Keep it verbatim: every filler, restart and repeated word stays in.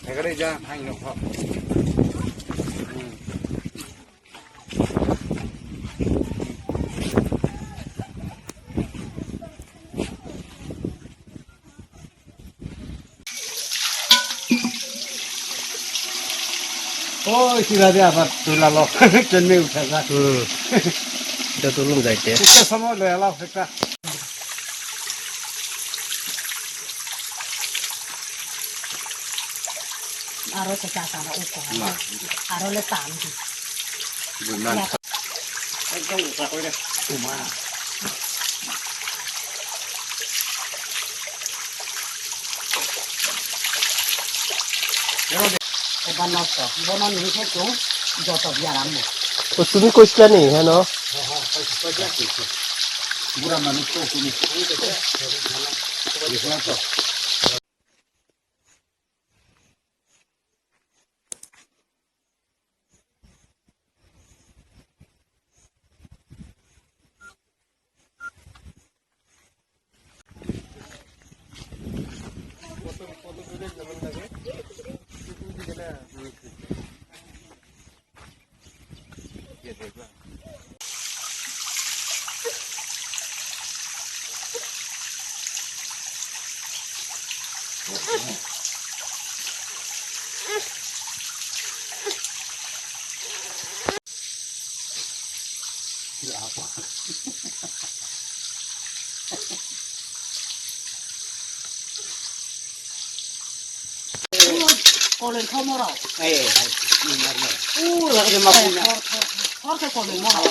Hegre ja, hai no kho. Hmm. Oi, sira de abar tulalo. Kenne uthajak. Hmm. Joto lum jaite. Ekta samo le ala ekta. Aro se ta ta uko. Ma. Aro le tam di. Buman. Ekdom uka koi de. Uma. Eba nosto, bono nini khe chwng joto biaram bo. O tumi koislani heno. Bura manuk to tumi. Koloi thomorok. Ai, ai, ai, normal. Uh, lagi makan. Thor, thor, thor ke koloi morok.